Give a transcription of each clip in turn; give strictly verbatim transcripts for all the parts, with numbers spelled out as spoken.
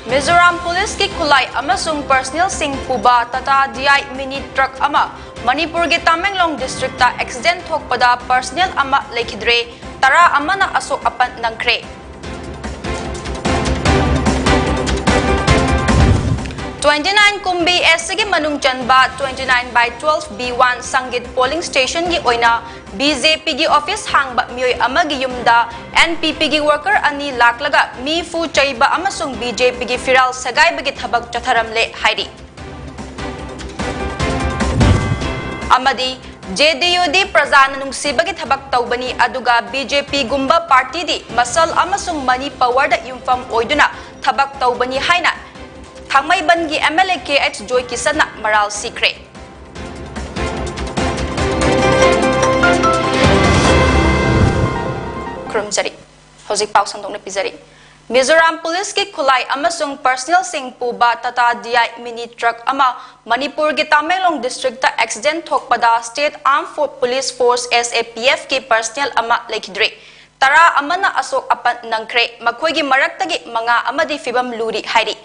ꯃꯤꯖꯣꯔꯥꯝ ꯄꯨꯂꯤꯁꯀꯤ ꯈꯨꯠꯂꯥꯏ ꯑꯃꯁꯨꯡ ꯄꯔꯁꯅꯦꯜꯁꯤꯡ ꯄꯨꯕ Tata D I mini truck ꯑꯃ ꯃꯅꯤꯄꯨꯔꯒꯤ ꯇꯥꯃꯦꯡꯂꯣꯡ ꯗꯤꯁꯇ꯭ꯔꯤꯛꯇ ꯑꯦꯛꯁꯤꯗꯦꯟ ꯊꯣꯛꯄꯗ ꯄꯔꯁꯅꯦꯜ ꯑꯃ ꯂꯩꯈꯤꯗ꯭ꯔꯦ, ꯇꯔꯥ ꯑꯃꯅ ꯑꯁꯣꯛ ꯑꯄꯟ ꯅꯪꯈ꯭ꯔꯦ꯫ Twenty nine ꯀꯨꯝꯕꯤ ꯑꯦꯁ ꯁꯤꯒꯤ ꯃꯅꯨꯡ ꯆꯟꯕ twenty nine by twelve B one Sangeet polling ꯁ꯭ꯇꯦꯁꯟꯒꯤ ꯑꯣꯏꯅ ꯕꯤ ꯖꯦ ꯄꯤꯒꯤ ꯑꯣꯐꯤꯁ ꯍꯥꯡꯕ ꯃꯤꯑꯣꯏ ꯑꯃꯒꯤ ꯌꯨꯝꯗ ꯑꯦꯟ ꯄꯤ ꯄꯤꯒꯤ ꯋꯥꯔꯀꯔ ꯑꯅꯤ ꯂꯥꯛꯂꯒ ꯃꯤꯐꯨ ꯆꯩꯕ ꯑꯃꯁꯨꯡ ꯕꯤ ꯖꯦ ꯄꯤꯒꯤ ꯐꯤꯔꯥꯜ ꯁꯦꯒꯥꯏꯕꯒꯤ ꯊꯕꯛ ꯆꯠꯊꯔꯝꯂꯦ ꯍꯥꯏꯔꯤ꯫ ꯑꯃꯗꯤ ꯖꯦ ꯗꯤ ꯌꯨꯗꯤ ꯄ꯭ꯔꯖꯥꯅ ꯅꯨꯡꯁꯤꯕꯒꯤ ꯊꯕꯛ ꯇꯧꯕꯅꯤ, ꯑꯗꯨꯒ ꯕꯤ ꯖꯦ ꯄꯤꯒꯨꯝꯕ ꯄꯥꯔꯇꯤꯗꯤ ꯃꯁꯜ ꯑꯃꯁꯨꯡ ꯃꯅꯤ ꯄꯋꯔꯗ ꯌꯨꯝꯐꯝ ꯑꯣꯏꯗꯨꯅ ꯊꯕꯛ ꯇꯧꯕꯅꯤ ꯍꯥꯏꯅ ꯊꯥꯡꯃꯩꯕꯟꯒꯤ M L A K H ꯖꯣꯏꯀꯤꯁꯟꯅ ꯃꯔꯥꯜ ꯁꯤꯈ꯭ꯔꯦ꯫ ꯈꯨꯔꯨꯝꯖꯔꯤ꯫ ꯍꯧꯖꯤꯛ ꯄꯥꯎ ꯁꯟꯗꯣꯛꯅ ꯄꯤꯖꯔꯤ꯫ ꯃꯤꯖꯣꯔꯥꯝ ꯄꯨꯂꯤꯁꯀꯤ ꯈꯨꯠꯂꯥꯏ ꯑꯃꯁꯨꯡ ꯄꯔꯁꯅꯦꯜꯁꯤꯡ ꯄꯨꯕ Tata D I mini truck ꯑꯃ ꯃꯅꯤꯄꯨꯔꯒꯤ ꯇꯥꯃꯦꯡꯂꯣꯡ ꯗꯤꯁꯇ꯭ꯔꯤꯛꯇ ꯑꯦꯛꯁꯤꯗꯦꯟ ꯊꯣꯛꯄꯗ ꯁ꯭ꯇꯦꯠ ꯑꯥꯔꯝ ꯐꯣꯔ ꯄꯨꯂꯤꯁ ꯐꯣꯔꯁ, ꯑꯦꯁ ꯑꯦ ꯄꯤ ꯑꯦꯐ, ꯀꯤ ꯄꯔꯁꯅꯦꯜ ꯑꯃ ꯂꯩꯈꯤꯗ꯭ꯔꯦ꯫ ꯇꯔꯥ ꯑꯃꯅ ꯑꯁꯣꯛ ꯑꯄꯟ ꯅꯪꯈ꯭ꯔꯦ꯫ ꯃꯈꯣꯏꯒꯤ ꯃꯔꯛꯇꯒꯤ ꯃꯉꯥ ꯑꯃꯗꯤ ꯐꯤꯕꯝ ꯂꯨꯔꯤ ꯍꯥꯏꯔꯤ꯫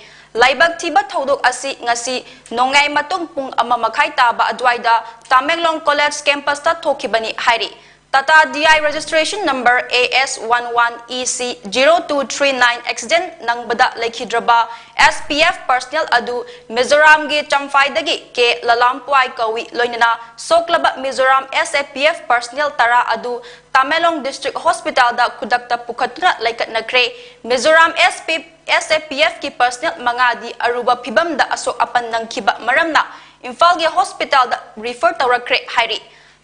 ꯂꯥꯏꯕꯛ ꯊꯤꯕ ꯊꯧꯗꯣꯛ ꯑꯁꯤ ꯉꯁꯤ ꯅꯣꯡꯌꯥꯏ ꯃꯇꯨꯡ ꯄꯨꯡ ꯑꯃ ꯃꯈꯥꯏ ꯇꯥꯕ ꯑꯗꯨꯋꯥꯏꯗ ꯇꯥꯃꯦꯡꯂꯣꯡ ꯀꯣꯂꯦꯖ ꯀꯦꯝꯄꯁꯇ ꯊꯣꯛꯈꯤꯕꯅꯤ ꯍꯥꯏꯔꯤ꯫ Tata D I registration number A S one one E C zero two three nine accident ꯅꯪꯕꯗ ꯂꯩꯈꯤꯗ꯭ꯔꯕ ꯑꯦꯁ ꯄꯤ ꯑꯦꯐ ꯄꯔꯁꯅꯦꯜ ꯑꯗꯨ ꯃꯤꯖꯣꯔꯥꯝꯒꯤ ꯆꯝꯐꯥꯏꯗꯒꯤ ꯀꯦ ꯂꯂꯥꯝꯄ꯭ꯋꯥꯏ ꯀꯧꯏ, ꯂꯣꯏꯅꯅ ꯁꯣꯛꯂꯕ ꯃꯤꯖꯣꯔꯥꯝ ꯑꯦꯁ ꯑꯦ ꯄꯤ ꯑꯦꯐ ꯄꯔꯁꯅꯦꯜ ꯇꯔꯥ ꯑꯗꯨ ꯇꯥꯃꯦꯡꯂꯣꯡ ꯗꯤꯁꯇ꯭ꯔꯤꯛ ꯍꯣꯁꯄꯤꯇꯥꯜꯗ ꯈꯨꯗꯛꯇ ꯄꯨꯈꯠꯇꯨꯅ ꯂꯩꯈꯠꯅꯈ꯭ꯔꯦ꯫ ꯃꯤꯖꯣꯔꯥꯝ ꯑꯦꯁ ꯄꯤ, ꯑꯦꯁ ꯑꯦ ꯄꯤ ꯑꯦꯐ ꯀꯤ ꯄꯔꯁꯅꯦꯜ ꯃꯉꯥꯗꯤ ꯑꯔꯨꯕ ꯐꯤꯚꯝꯗ ꯑꯁꯣꯛ ꯑꯄꯟ ꯅꯪꯈꯤꯕ ꯃꯔꯝꯅ ꯏꯝꯐꯥꯜꯒꯤ ꯍꯣꯁꯄꯤꯇꯥꯜꯗ ꯔꯤꯐꯔ ꯇꯧꯔꯛꯈ꯭ꯔꯦ ꯍꯥꯏꯔꯤ꯫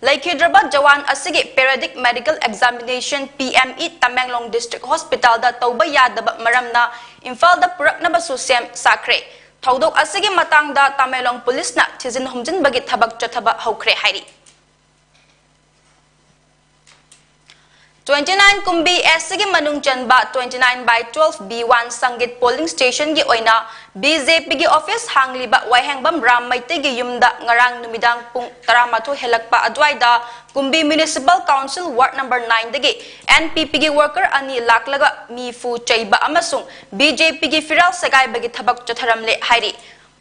ꯂꯩꯈꯤꯗ꯭ꯔꯕ ꯖꯋꯥꯟ ꯑꯁꯤꯒꯤ periodic medical examination, P M E, Tamenglong district ꯍꯣꯁꯄꯤꯇꯥꯜꯗ ꯇꯧꯕ ꯌꯥꯗꯕ ꯃꯔꯝꯅ ꯏꯝꯐꯥꯜꯗ ꯄꯨꯔꯛꯅꯕꯁꯨ ꯁꯦꯝ ꯁꯥꯈ꯭ꯔꯦ꯫ ꯊꯧꯗꯣꯛ ꯑꯁꯤꯒꯤ ꯃꯇꯥꯡꯗ ꯇꯃꯦꯡꯂꯣꯡ ꯄꯨꯂꯤꯁꯅ ꯊꯤꯖꯤꯟ ꯍꯨꯝꯖꯤꯟꯕꯒꯤ ꯊꯕꯛ ꯆꯠꯊꯕ ꯍꯧꯈ꯭ꯔꯦ ꯍꯥꯏꯔꯤ꯫ Twenty nine ꯀꯨꯝꯕꯤ ꯑꯦꯁ ꯁꯤꯒꯤ ꯃꯅꯨꯡ ꯆꯟꯕ twenty nine by twelve B one Sangeet polling stationꯒꯤ ꯑꯣꯏꯅ BJPꯒꯤ office ꯍꯥꯡꯂꯤꯕ ꯋꯥꯍꯦꯡꯕꯝ ꯔꯥꯝ ꯃꯩꯇꯩꯒꯤ ꯌꯨꯝꯗ ꯉꯔꯥꯡ ꯅꯨꯃꯤꯗꯥꯡ ꯄꯨꯡ ꯇꯔꯥꯃꯥꯊꯣꯏ ꯍꯦꯜꯂꯛꯄ ꯑꯗꯨꯋꯥꯏꯗ ꯀꯨꯝꯕꯤ Municipal Council Ward number nineꯗꯒꯤ NPPꯒꯤ worker ꯑꯅꯤ ꯂꯥꯛꯂꯒ ꯃꯤꯐꯨ ꯆꯩꯕ ꯑꯃꯁꯨꯡ BJPꯒꯤ ꯐꯤꯔꯥꯜ ꯁꯦꯒꯥꯏꯕꯒꯤ ꯊꯕꯛ ꯆꯠꯊꯔꯝꯂꯦ ꯍꯥꯏꯔꯤ꯫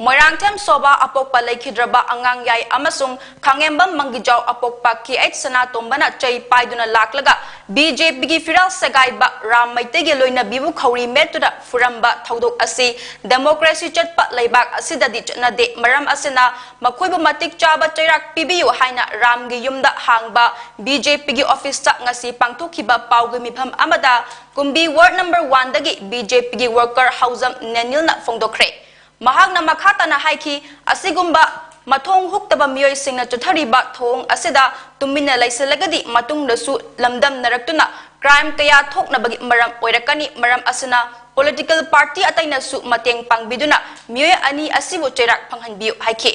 ꯃꯣꯏꯔꯥꯡꯊꯦꯝ ꯁꯣꯚꯥ ꯑꯄꯣꯛꯄ ꯂꯩꯈꯤꯗ꯭ꯔꯕ ꯑꯉꯥꯡꯌꯥꯏ ꯑꯃꯁꯨꯡ ꯈꯥꯉꯦꯝꯕꯝ ꯃꯪꯒꯤꯖꯥꯎ ꯑꯄꯣꯛꯄ K H ꯁꯅꯥꯇꯣꯝꯕꯅ ꯆꯩ ꯄꯥꯏꯗꯨꯅ ꯂꯥꯛꯂꯒ BJPꯒꯤ ꯐꯤꯔꯥꯜ ꯁꯦꯒꯥꯏꯕ ꯔꯥꯝ ꯃꯩꯇꯩꯒꯤ ꯂꯣꯏꯅꯕꯤꯕꯨ ꯈꯧꯔꯤ ꯃꯦꯠꯇꯨꯅ ꯐꯨꯔꯝꯕ ꯊꯧꯗꯣꯛ ꯑꯁꯤ democracy ꯆꯠꯄ ꯂꯩꯕꯥꯛ ꯑꯁꯤꯗꯗꯤ ꯆꯠꯅꯗꯦ꯫ ꯃꯔꯝ ꯑꯁꯤꯅ ꯃꯈꯣꯏꯕꯨ ꯃꯇꯤꯛ ꯆꯥꯕ ꯆꯩꯔꯥꯛ ꯄꯤꯕꯤꯌꯨ ꯍꯥꯏꯅ ꯔꯥꯝꯒꯤ ꯌꯨꯝꯗ ꯍꯥꯡꯕ BJPꯒꯤ officeꯇ ꯉꯁꯤ ꯄꯥꯡꯊꯣꯛꯈꯤꯕ ꯄꯥꯎꯒꯤ ꯃꯤꯐꯝ ꯑꯃꯗ ꯀꯨꯝꯕꯤ Ward number oneꯗꯒꯤ BJPꯒꯤ worker ꯍꯥꯎꯖꯝ ꯅꯦꯅꯤꯜꯅ ꯐꯣꯡꯗꯣꯛꯈ꯭ꯔꯦ꯫ ꯃꯍꯥꯛꯅ ꯃꯈꯥ ꯇꯥꯅ ꯍꯥꯏꯈꯤ, ꯑꯁꯤꯒꯨꯝꯕ ꯃꯊꯣꯡ ꯍꯨꯛꯇꯕ ꯃꯤꯑꯣꯏꯁꯤꯡꯅ ꯆꯠꯊꯔꯤꯕ ꯊꯧꯑꯣꯡ ꯑꯁꯤꯗ ꯇꯨꯃꯤꯟꯅ ꯂꯩꯁꯤꯜꯂꯒꯗꯤ ꯃꯇꯨꯡꯗꯁꯨ ꯂꯝꯗꯝꯅꯔꯛꯇꯨꯅ crime ꯀꯌꯥ ꯊꯣꯛꯅꯕꯒꯤ ꯃꯔꯝ ꯑꯣꯏꯔꯛꯀꯅꯤ꯫ ꯃꯔꯝ ꯑꯁꯤꯅ political party ꯑꯇꯩꯅꯁꯨ ꯃꯇꯦꯡ ꯄꯥꯡꯕꯤꯗꯨꯅ ꯃꯤꯑꯣꯏ ꯑꯅꯤ ꯑꯁꯤꯕꯨ ꯆꯩꯔꯥꯛ ꯐꯪꯍꯟꯕꯤꯌꯨ ꯍꯥꯏꯈꯤ꯫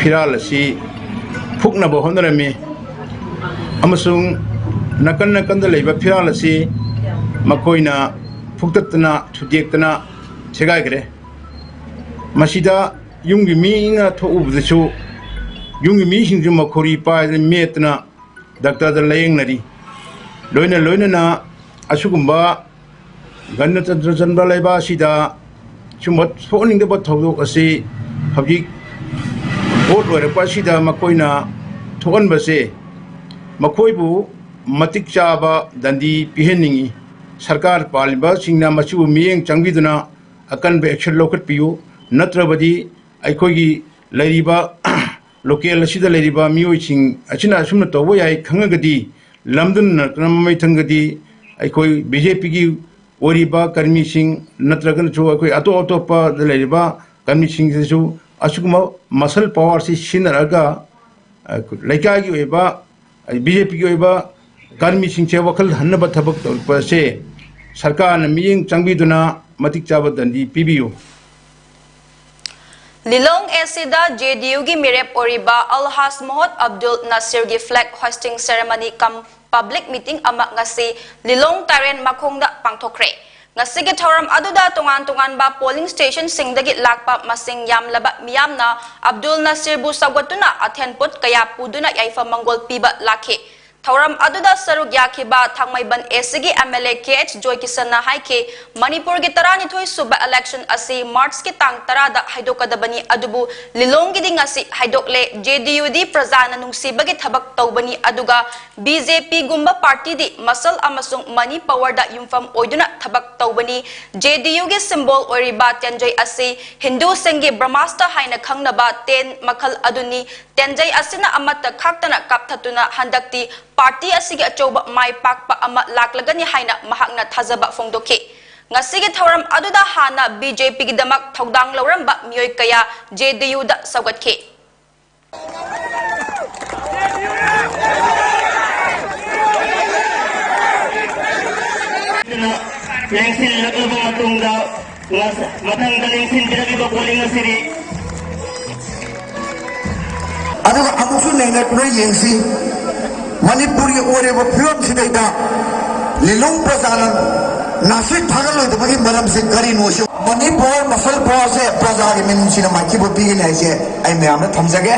ꯐꯤꯔꯥꯜ ꯑꯁꯤ ꯐꯨꯛꯅꯕ ꯍꯣꯠꯅꯔꯝꯃꯤ ꯑꯃꯁꯨꯡ ꯅꯥꯀꯟ ꯅꯥꯀꯟꯗ ꯂꯩꯕ ꯐꯤꯔꯥꯜ ꯑꯁꯤ ꯃꯈꯣꯏꯅ ꯐꯨꯛꯇꯠꯇꯅ ꯊꯨꯗꯦꯛꯇꯅ ꯁꯦꯒꯥꯏꯈ꯭ꯔꯦ꯫ ꯃꯁꯤꯗ ꯌꯨꯝꯒꯤ ꯃꯤꯅ ꯊꯣꯛꯎꯕꯗꯁꯨ ꯌꯨꯝꯒꯤ ꯃꯤꯁꯤꯡꯁꯨ ꯃꯈꯣꯔꯤ ꯄꯥꯏꯗꯅ ꯃꯦꯠꯇꯅ ꯗꯥꯛꯇꯔꯗ ꯂꯥꯌꯦꯡꯅꯔꯤ꯫ ꯂꯣꯏꯅ ꯂꯣꯏꯅꯅ ꯑꯁꯤꯒꯨꯝꯕ ꯒꯅꯇꯟꯇ꯭ꯔ ꯆꯟꯕ ꯂꯩꯕꯥꯛ ꯑꯁꯤꯗ ꯁꯨꯝꯕ ꯊꯣꯛꯍꯟꯅꯤꯡꯗꯕ ꯊꯧꯗꯣꯛ ꯑꯁꯤ ꯍꯧꯖꯤꯛ vote ꯂꯣꯏꯔꯛꯄ ꯑꯁꯤꯗ ꯃꯈꯣꯏꯅ ꯊꯣꯛꯍꯟꯕꯁꯦ ꯃꯈꯣꯏꯕꯨ ꯃꯇꯤꯛ ꯆꯥꯕ ꯗꯟꯗꯤ ꯄꯤꯍꯟꯅꯤꯡꯏ꯫ ꯁꯔꯀꯥꯔ ꯄꯥꯜꯂꯤꯕꯁꯤꯡꯅ ꯃꯁꯤꯕꯨ ꯃꯤꯠꯌꯦꯡ ꯆꯪꯕꯤꯗꯨꯅ ꯑꯀꯟꯕ action ꯂꯧꯈꯠꯄꯤꯌꯨ꯫ ꯅꯠꯇ꯭ꯔꯕꯗꯤ ꯑꯩꯈꯣꯏꯒꯤ ꯂꯩꯔꯤꯕ local ꯑꯁꯤꯗ ꯂꯩꯔꯤꯕ ꯃꯤꯑꯣꯏꯁꯤꯡ ꯑꯁꯤꯅ ꯑꯁꯨꯝꯅ ꯇꯧꯕ ꯌꯥꯏ ꯈꯪꯉꯒꯗꯤ ꯂꯝꯗꯨꯅ ꯃꯃꯩ ꯊꯪꯒꯗꯤ ꯑꯩꯈꯣꯏ BJPꯒꯤ ꯑꯣꯏꯔꯤꯕ ꯀꯔꯃꯤꯁꯤꯡ ꯅꯠꯇ꯭ꯔꯒꯅꯁꯨ ꯑꯩꯈꯣꯏ ꯑꯇꯣꯞ ꯑꯇꯣꯞꯄꯗ ꯂꯩꯔꯤꯕ ꯀꯔꯃꯤꯁꯤꯡꯁꯤꯁꯨ ꯑꯁꯤꯒꯨꯝꯕ muscle power ꯑꯁꯤ ꯁꯤꯖꯤꯟꯅꯔꯒ, ꯑ, ꯂꯩꯀꯥꯏꯒꯤ ꯑꯣꯏꯕ, ꯑ, BJPꯒꯤ ꯑꯣꯏꯕ ꯀꯔꯃꯤꯁꯤꯡꯁꯦ ꯋꯥꯈꯜ ꯍꯟꯅꯕ ꯊꯕꯛ ꯇꯧꯔꯛꯄ ꯑꯁꯦ ꯁꯔꯀꯥꯔꯅ ꯃꯤꯠꯌꯦꯡ ꯆꯪꯕꯤꯗꯨꯅ ꯃꯇꯤꯛ ꯆꯥꯕ ꯗꯟꯗꯤ ꯄꯤꯕꯤꯌꯨ꯫ ꯂꯤꯂꯣꯡ ꯑꯦꯁꯤꯗ ꯖꯦ ꯗꯤ ꯌꯨꯒꯤ ꯃꯤꯔꯦꯞ ꯑꯣꯏꯔꯤꯕ ꯑꯜꯍꯥꯖ ꯃꯣꯍꯣꯗ Abdul ꯅꯁꯤꯔꯒꯤ flag hoisting ceremony cum public meeting ꯑꯃ ꯉꯁꯤ ꯂꯤꯂꯣꯡ ꯇꯥꯏꯔꯦꯟ ꯃꯈꯣꯡꯗ ꯄꯥꯡꯊꯣꯛꯈ꯭ꯔꯦ꯫ ꯉꯁꯤꯒꯤ ꯊꯧꯔꯝ ꯑꯗꯨꯗ ꯇꯣꯉꯥꯟ ꯇꯣꯉꯥꯟꯕ polling stationꯁꯤꯡꯗꯒꯤ ꯂꯥꯛꯄ ꯃꯁꯤꯡ ꯌꯥꯝꯂꯕ ꯃꯤꯌꯥꯝꯅ ꯑꯕꯗꯨꯜ ꯅꯁꯤꯔꯕꯨ ꯁꯧꯒꯠꯇꯨꯅ ꯑꯊꯦꯟ ꯄꯣꯠ ꯀꯌꯥ ꯄꯨꯗꯨꯅ ꯌꯥꯏꯐ ꯃꯪꯒꯣꯜ ꯄꯤꯕ ꯂꯥꯛꯈꯤ꯫ ꯊꯧꯔꯝ ꯑꯗꯨꯗ ꯁꯔꯨꯛ ꯌꯥꯈꯤꯕ ꯊꯥꯡꯃꯩꯕꯟ ꯑꯦꯁꯤꯒꯤ M L A K H ꯖꯣꯏꯀꯤꯁꯟꯅ ꯍꯥꯏꯈꯤ, ꯃꯅꯤꯄꯨꯔꯒꯤ ꯇꯔꯥꯅꯤꯊꯣꯏ ꯁꯨꯕ election ꯑꯁꯤ ꯃꯥꯔꯆꯀꯤ ꯇꯥꯡ ꯇꯔꯥꯗ ꯍꯥꯏꯗꯣꯛꯀꯗꯕꯅꯤ, ꯑꯗꯨꯕꯨ ꯂꯤꯂꯣꯡꯒꯤꯗꯤ ꯉꯁꯤ ꯍꯥꯏꯗꯣꯛꯂꯦ꯫ ꯖꯦ ꯗꯤ ꯌꯨꯗꯤ ꯄ꯭ꯔꯖꯥꯅ ꯅꯨꯡꯁꯤꯕꯒꯤ ꯊꯕꯛ ꯇꯧꯕꯅꯤ, ꯑꯗꯨꯒ ꯕꯤ ꯖꯦ ꯄꯤꯒꯨꯝꯕ partyꯗꯤ muscle ꯑꯃꯁꯨꯡ money powerꯗ ꯌꯨꯝꯐꯝ ꯑꯣꯏꯗꯨꯅ ꯊꯕꯛ ꯇꯧꯕꯅꯤ꯫ ꯖꯦ ꯗꯤ ꯌꯨꯒꯤ symbol ꯑꯣꯏꯔꯤꯕ ꯇꯦꯟꯖꯩ ꯑꯁꯤ ꯍꯤꯟꯗꯨꯁꯤꯡꯒꯤ ꯕ꯭ꯔꯍꯃꯥꯁꯇ꯭ꯔ ꯍꯥꯏꯅ ꯈꯪꯅꯕ ꯇꯦꯟ ꯃꯈꯜ ꯑꯗꯨꯅꯤ꯫ ꯇꯦꯟꯖꯩ ꯑꯁꯤꯅ ꯑꯃꯠꯇ ꯈꯥꯛꯇꯅ ꯀꯥꯞꯊꯠꯇꯨꯅ ꯍꯟꯗꯛꯇꯤ party ꯑꯁꯤꯒꯤ ꯑꯆꯧꯕ ꯃꯥꯏ ꯄꯥꯛꯄ ꯑꯃ ꯂꯥꯛꯂꯒꯅꯤ ꯍꯥꯏꯅ ꯃꯍꯥꯛꯅ ꯊꯥꯖꯕ ꯐꯣꯡꯗꯣꯛꯈꯤ꯫ ꯉꯁꯤꯒꯤ ꯊꯧꯔꯝ ꯑꯗꯨꯗ ꯍꯥꯟꯅ ꯕꯤ ꯖꯦ ꯄꯤꯒꯤꯗꯃꯛ ꯊꯧꯗꯥꯡ ꯂꯧꯔꯝꯕ ꯃꯤꯑꯣꯏ ꯀꯌꯥ ꯖꯦ ꯗꯤ ꯌꯨꯗ ꯁꯧꯒꯠꯈꯤ꯫ ꯂꯦꯡꯁꯤꯜꯂꯛꯂꯕ ꯃꯇꯨꯡꯗ ꯃꯊꯪꯗ ꯂꯦꯡꯁꯤꯟꯕꯤꯔꯛꯂꯤꯕ polling ꯑꯁꯤꯗꯤ ꯑꯗꯨꯒ ꯑꯃꯨꯛꯁꯨ ꯅꯩꯅꯗꯨꯅ ꯌꯦꯡꯁꯤ꯫ ꯃꯅꯤꯄꯨꯔꯒꯤ ꯑꯣꯏꯔꯤꯕ ꯐꯤꯕꯝꯁꯤꯗꯩꯗ ꯂꯤꯂꯣꯡ ꯄ꯭ꯔꯖꯥꯅ ꯅꯥꯁꯤꯛ ꯊꯥꯒꯠꯂꯣꯏꯗꯕꯒꯤ ꯃꯔꯝꯁꯤ ꯀꯔꯤꯅꯣ? ꯁꯤ ꯃꯅꯤꯄꯨꯔ muscle powerꯁꯦ ꯄ꯭ꯔꯖꯥꯒꯤ ꯃꯤꯅꯨꯡꯁꯤꯅ ꯃꯥꯏꯊꯤꯕ ꯄꯤꯒꯅꯤ ꯍꯥꯏꯁꯦ ꯑꯩ ꯃꯌꯥꯝꯗ ꯊꯝꯖꯒꯦ꯫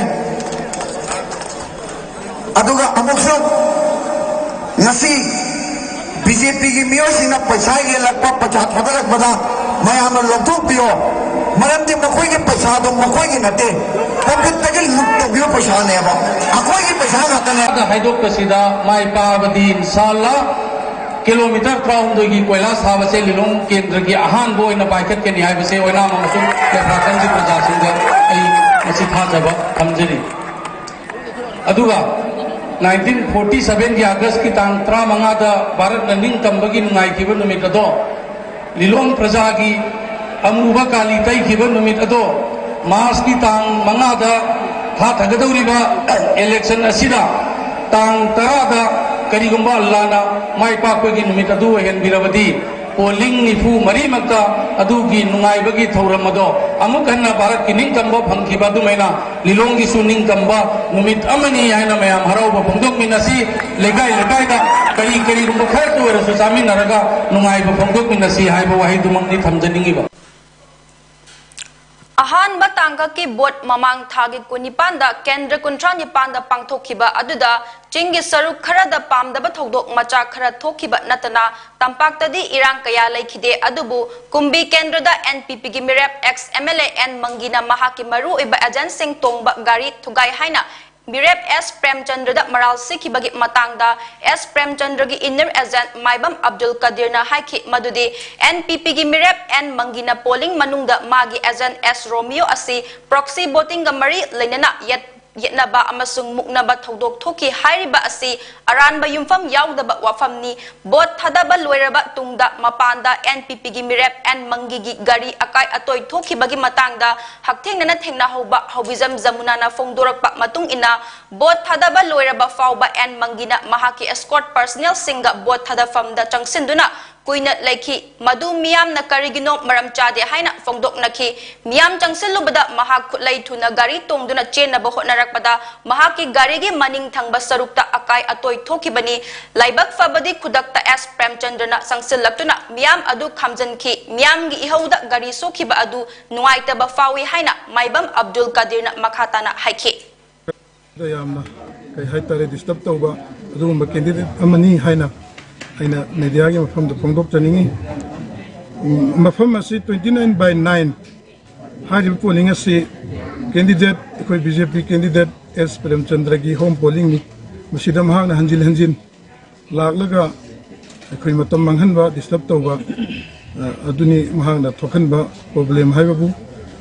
ꯑꯗꯨꯒ ꯑꯃꯨꯛꯁꯨ ꯉꯁꯤ ꯕꯤ ꯖꯦ ꯄꯤꯒꯤ ꯃꯤꯑꯣꯏꯁꯤꯡꯅ ꯄꯩꯁꯥ ꯌꯦꯜꯂꯛꯄ, ꯄꯩꯁꯥ ꯊꯥꯗꯔꯛꯄꯗ ꯃꯌꯥꯝꯅ ꯂꯧꯊꯣꯛꯄꯤꯌꯣ꯫ ꯃꯔꯝꯗꯤ ꯃꯈꯣꯏꯒꯤ ꯄꯩꯁꯥꯗꯣ ꯃꯈꯣꯏꯒꯤ ꯅꯠꯇꯦ, pocketꯇꯒꯤ loot ꯇꯧꯈꯤꯕ ꯄꯩꯁꯥꯅꯦꯕ, ꯑꯩꯈꯣꯏꯒꯤ ꯄꯩꯁꯥ ꯉꯥꯛꯇꯅꯦ꯫ ꯍꯥꯏꯗꯣꯛꯄꯁꯤꯗ ꯃꯥꯏ ꯄꯥꯛꯑꯕꯗꯤ ꯏꯟꯁꯥꯜꯂꯥ ꯀꯤꯂꯣꯃꯤꯇꯔ ꯇꯔꯥꯍꯨꯝꯗꯣꯏꯒꯤ ꯀꯣꯏꯂꯥ ꯁꯥꯕꯁꯦ ꯂꯤꯂꯣꯡ ꯀꯦꯟꯗ꯭ꯔꯒꯤ ꯑꯍꯥꯟꯕ ꯑꯣꯏꯅ ꯄꯥꯏꯈꯠꯀꯅꯤ ꯍꯥꯏꯕꯁꯦ ꯑꯣꯏꯅꯥꯝ ꯑꯃꯁꯨꯡ ꯂꯩꯐꯥꯀꯟꯒꯤ ꯄ꯭ꯔꯖꯥꯁꯤꯡꯗ ꯑꯩ ꯉꯁꯤ ꯊꯥꯖꯕ ꯊꯝꯖꯔꯤ꯫ ꯑꯗꯨꯒ nineteen forty sevenꯒꯤ Augustꯀꯤ ꯇꯥꯡ ꯇꯔꯥꯃꯉꯥꯗ ꯚꯥꯔꯠꯅ ꯅꯤꯡꯇꯝꯕꯒꯤ ꯅꯨꯡꯉꯥꯏꯈꯤꯕ ꯅꯨꯃꯤꯠ ꯑꯗꯣ, ꯂꯤꯂꯣꯡ ꯄ꯭ꯔꯖꯥꯒꯤ ꯑꯃꯨꯕ ꯀꯥꯂꯤ ꯇꯩꯈꯤꯕ ꯅꯨꯃꯤꯠ ꯑꯗꯣ, Marchꯀꯤ ꯇꯥꯡ ꯃꯉꯥꯗ ꯊꯥꯊꯒꯗꯧꯔꯤꯕ election ꯑꯁꯤꯗ ꯇꯥꯡ ꯇꯔꯥꯗ ꯀꯔꯤꯒꯨꯝꯕ ꯑꯜꯂꯥꯅ ꯃꯥꯏ ꯄꯥꯛꯄꯒꯤ ꯅꯨꯃꯤꯠ ꯑꯗꯨ ꯑꯣꯏꯍꯟꯕꯤꯔꯕꯗꯤ, ꯄꯣꯂꯤꯡ ꯅꯤꯐꯨ ꯃꯔꯤꯃꯛꯇ ꯑꯗꯨꯒꯤ ꯅꯨꯡꯉꯥꯏꯕꯒꯤ ꯊꯧꯔꯝ ꯑꯗꯣ ꯑꯃꯨꯛ ꯍꯟꯅ ꯚꯥꯔꯠꯀꯤ ꯅꯤꯡꯇꯝꯕ ꯐꯪꯈꯤꯕ ꯑꯗꯨꯃꯥꯏꯅ ꯂꯤꯂꯣꯡꯒꯤꯁꯨ ꯅꯤꯡꯇꯝꯕ ꯅꯨꯃꯤꯠ ꯑꯃꯅꯤ ꯍꯥꯏꯅ ꯃꯌꯥꯝ ꯍꯔꯥꯎꯕ ꯐꯣꯡꯗꯣꯛꯃꯤꯟꯅꯁꯤ꯫ ꯂꯩꯀꯥꯏ ꯂꯩꯀꯥꯏꯗ ꯀꯔꯤ ꯀꯔꯤꯒꯨꯝꯕ ꯈꯔꯇ ꯑꯣꯏꯔꯁꯨ ꯆꯥꯃꯤꯟꯅꯔꯒ ꯅꯨꯡꯉꯥꯏꯕ ꯐꯣꯡꯗꯣꯛꯃꯤꯟꯅꯁꯤ ꯍꯥꯏꯕ ꯋꯥꯍꯩꯗꯨꯃꯛꯅꯤ ꯊꯝꯖꯅꯤꯡꯉꯤꯕ꯫ ꯑꯍꯥꯟꯕ ꯇꯥꯡꯀꯛꯀꯤ ꯚꯣꯠ ꯃꯃꯥꯡ ꯊꯥꯒꯤ ꯀꯨꯟꯅꯤꯄꯥꯟꯗ ꯀꯦꯟꯗ꯭ꯔ ꯀꯨꯟꯊ꯭ꯔꯥ ꯅꯤꯄꯥꯟꯗ ꯄꯥꯡꯊꯣꯛꯈꯤꯕ ꯑꯗꯨꯗ ꯆꯤꯡꯒꯤ ꯁꯔꯨꯛ ꯈꯔꯗ ꯄꯥꯝꯗꯕ ꯊꯧꯗꯣꯛ ꯃꯆꯥ ꯈꯔ ꯊꯣꯛꯈꯤꯕ ꯅꯠꯇꯅ ꯇꯝꯄꯥꯛꯇꯗꯤ ꯏꯔꯥꯡ ꯀꯌꯥ ꯂꯩꯈꯤꯗꯦ꯫ ꯑꯗꯨꯕꯨ ꯀꯨꯝꯕꯤ ꯀꯦꯟꯗ꯭ꯔꯗ ꯑꯦꯟ ꯄꯤ ꯄꯤꯒꯤ ꯃꯤꯔꯦꯞ ex M L A N ꯃꯪꯒꯤꯅ ꯃꯍꯥꯛꯀꯤ ꯃꯔꯨꯑꯣꯏꯕ ꯑꯦꯖꯦꯟꯠꯁꯤꯡ ꯇꯣꯡꯕ ꯒꯥꯔꯤ ꯊꯨꯒꯥꯏ ꯍꯥꯏꯅ ꯃꯤꯔꯦꯞ ꯑꯦꯁ ꯄ꯭ꯔꯦꯝꯆꯟꯗ꯭ꯔꯗ ꯃꯔꯥꯜ ꯁꯤꯈꯤꯕꯒꯤ ꯃꯇꯥꯡꯗ ꯑꯦꯁ ꯄ꯭ꯔꯦꯝꯆꯟꯗ꯭ꯔꯒꯤ ꯏꯟꯅꯔ ꯑꯦꯖꯦꯟꯠ ꯃꯥꯏꯕꯝ ꯑꯕꯗꯨꯜ ꯀꯗꯤꯔꯅ ꯍꯥꯏꯈꯤ ꯃꯗꯨꯗꯤ ꯑꯦꯟ ꯄꯤ ꯄꯤꯒꯤ ꯃꯤꯔꯦꯞ ꯑꯦꯟ ꯃꯪꯒꯤꯅ ꯄꯣꯂꯤꯡ ꯃꯅꯨꯡꯗ ꯃꯥꯒꯤ ꯑꯦꯖꯦꯟꯠ ꯑꯦꯁ ꯔꯣꯃꯤꯌꯣ ꯑꯁꯤ ꯄ꯭ꯔꯣꯛꯁꯤ ꯚꯣꯇꯤꯡꯒ ꯃꯔꯤ ꯂꯩꯅꯅ ꯌꯦꯠ-, ꯌꯦꯠꯅꯕ ꯑꯃꯁꯨꯡ ꯃꯨꯛꯅꯕ ꯊꯧꯗꯣꯛ ꯊꯣꯛꯈꯤ ꯍꯥꯏꯔꯤꯕ ꯑꯁꯤ ꯑꯔꯥꯟꯕ ꯌꯨꯝꯐꯝ ꯌꯥꯎꯗꯕ ꯋꯥꯐꯝꯅꯤ꯫ ꯚꯣꯠ ꯊꯥꯗꯕ ꯂꯣꯏꯔꯕ ꯇꯨꯡꯗ ꯃꯄꯥꯟꯗ ꯑꯦꯟ ꯄꯤ ꯄꯤꯒꯤ ꯃꯤꯔꯦꯞ ꯑꯦꯟ ꯃꯪꯒꯤꯒꯤ ꯒꯥꯔꯤ ꯑꯀꯥꯏ ꯑꯇꯣꯏ ꯊꯣꯛꯈꯤꯕꯒꯤ ꯃꯇꯥꯡꯗ ꯍꯛꯊꯦꯡꯅꯅ ꯊꯦꯡꯅꯍꯧꯕ ꯍꯧꯕꯤꯖꯝ ꯖꯃꯨꯅꯥꯅ ꯐꯣꯡꯗꯣꯔꯛꯄ ꯃꯇꯨꯡ ꯏꯟꯅ, ꯚꯣꯠ ꯊꯥꯗꯕ ꯂꯣꯏꯔꯕ ꯐꯥꯎꯕ ꯑꯦꯟ ꯃꯪꯒꯤꯅ ꯃꯍꯥꯛꯀꯤ ꯑꯦꯁꯀꯣꯔꯠ ꯄꯔꯁꯅꯦꯜꯁꯤꯡꯒ ꯚꯣꯠ ꯊꯥꯗꯐꯝꯗ ꯆꯪꯁꯤꯟꯗꯨꯅ ꯀꯨꯏꯅ ꯂꯩꯈꯤ꯫ ꯃꯗꯨ ꯃꯤꯌꯥꯝꯅ ꯀꯔꯤꯒꯤꯅꯣ ꯃꯔꯝ ꯆꯥꯗꯦ ꯍꯥꯏꯅ ꯐꯣꯡꯗꯣꯛꯅꯈꯤ꯫ ꯃꯤꯌꯥꯝ ꯆꯪꯁꯤꯜꯂꯨꯕꯗ ꯃꯍꯥꯛ ꯈꯨꯠꯂꯩ ꯊꯨꯅ ꯒꯥꯔꯤ ꯇꯣꯡꯗꯨꯅ ꯆꯦꯟꯅꯕ ꯍꯣꯠꯅꯔꯛꯄꯗ ꯃꯍꯥꯛꯀꯤ ꯒꯥꯔꯤꯒꯤ ꯃꯅꯤꯡ ꯊꯪꯕ ꯁꯔꯨꯛꯇ ꯑꯀꯥꯏ ꯑꯇꯣꯏ ꯊꯣꯛꯈꯤꯕꯅꯤ꯫ ꯂꯥꯏꯕꯛ ꯐꯕꯗꯤ ꯈꯨꯗꯛꯇ ꯑꯦꯁ ꯄ꯭ꯔꯦꯝꯆꯟꯗ꯭ꯔꯅ ꯆꯪꯁꯤꯜꯂꯛꯇꯨꯅ ꯃꯤꯌꯥꯝ ꯑꯗꯨ ꯈꯥꯝꯖꯤꯟꯈꯤ꯫ ꯃꯤꯌꯥꯝꯒꯤ ꯏꯍꯧꯗ ꯒꯥꯔꯤ ꯁꯣꯛꯈꯤꯕ ꯑꯗꯨ ꯅꯨꯡꯉꯥꯏꯇꯕ ꯐꯥꯎꯏ ꯍꯥꯏꯅ ꯃꯥꯏꯕꯝ ꯑꯕꯗꯨꯜ ꯀꯗꯤꯔꯅ ꯃꯈꯥ ꯇꯥꯅ ꯍꯥꯏꯈꯤ꯫ ꯗ ꯌꯥꯝꯅ ꯀꯩ ꯍꯥꯏꯇꯥꯔꯦ, ꯗꯤꯁꯇꯔꯕ ꯇꯧꯕ ꯑꯗꯨꯒꯨꯝꯕ ꯀꯦꯟꯗꯤꯗꯦꯠ ꯑꯃꯅꯤ ꯍꯥꯏꯅ ꯑꯩꯅ ꯃꯦꯗꯤꯌꯥꯒꯤ ꯃꯐꯝꯗ ꯐꯣꯡꯗꯣꯛꯆꯅꯤꯡꯉꯤ꯫ ꯎꯝ, ꯃꯐꯝ ꯑꯁꯤ twenty nine by nine ꯍꯥꯏꯔꯤꯕ ꯄꯣꯂꯤꯡ ꯑꯁꯤ ꯀꯦꯟꯗꯤꯗꯦꯠ, ꯑꯩꯈꯣꯏ ꯕꯤ ꯖꯦ ꯄꯤ ꯀꯦꯟꯗꯤꯗꯦꯠ ꯑꯦꯁ ꯄ꯭ꯔꯦꯝꯆꯟꯗ꯭ꯔꯒꯤ ꯍꯣꯝ ꯄꯣꯂꯤꯡꯅꯤ꯫ ꯃꯁꯤꯗ ꯃꯍꯥꯛꯅ ꯍꯟꯖꯤꯟ ꯍꯟꯖꯤꯟ ꯂꯥꯛꯂꯒ ꯑꯩꯈꯣꯏ ꯃꯇꯝ ꯃꯥꯡꯍꯟꯕ, ꯗꯤꯁꯇꯔꯕ ꯇꯧꯕ, ꯑ, ꯑꯗꯨꯅꯤ ꯃꯍꯥꯛꯅ ꯊꯣꯛꯍꯟꯕ ꯄ꯭ꯔꯣꯕ꯭ꯂꯦꯝ ꯍꯥꯏꯕꯕꯨ꯫